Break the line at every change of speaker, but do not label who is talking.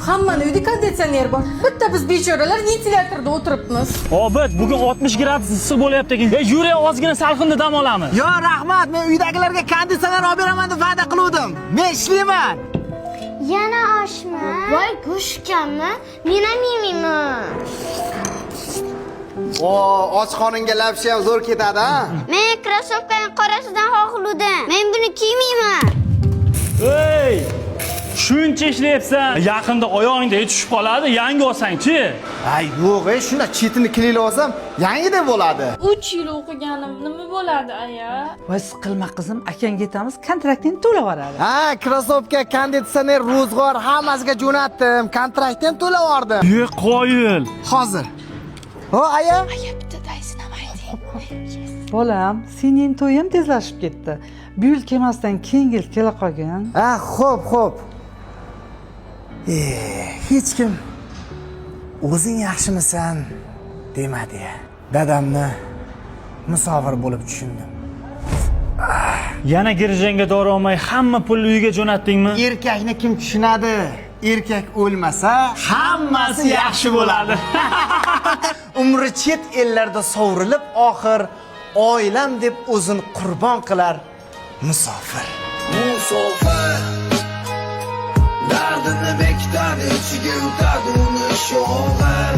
Hammani uyda konditsioner bor. Bitta biz bechoralar ventilyatorda o'tiribmiz.
Obid, bugun 60 gradus issiq bo'lyapti ekan. E, yuring, ozgina salqinda dam olamiz.
Yo, rahmat, men uydagilarga konditsioner olib beraman deb va'da qiluvdim. Men ishlayman.
Yana oshmi? Voy, go'shtkanmi? Men ham yemayman.
O, och qoringa lapsha ham zo'r ketadi, ha?
Men krossovkani qorasidan xohlovdim. Men buni kiymayman.
Ey! Shuncha ishlayapsan. Yaqinda oyog'ingda tushib qoladi, yangi olsang-chi.
Ay, yo'q, e, shunda chetini kliylab olsam, yangidek bo'ladi.
3 yil o'qiganim nima bo'ladi, aya?
Voy, siqilma, qizim, akangga aytamiz, kontraktini to'lab yuboradi.
Ha, krossovka, konditsioner, ro'zg'or hammasiga jo'natdim. Kontraktni ham to'lab yubordim.
Ye, qoyil.
Hozir. O, aya.
Bolam, sening to'ying ham tezlashib ketdi. Bu yil kelmasdan keyingi yil kela qolgin.
Ha, xo'p, xo'p. E, hech kim o'zing yaxshimisan demadi. Dadamni musofir bo'lib tushundim.
Yana girjanga dori olmay hamma pulni uyga jo'natdingmi?
Erkakni kim tushunadi? Erkak o'lmasa, hammasi yaxshi bo'ladi. Umri chet ellarda sovrilib, oxir oilam deb o'zini qurbon qilar musofir.
Musofir dardini bekitadi, ichiga yutadi, uni ishi og'ir.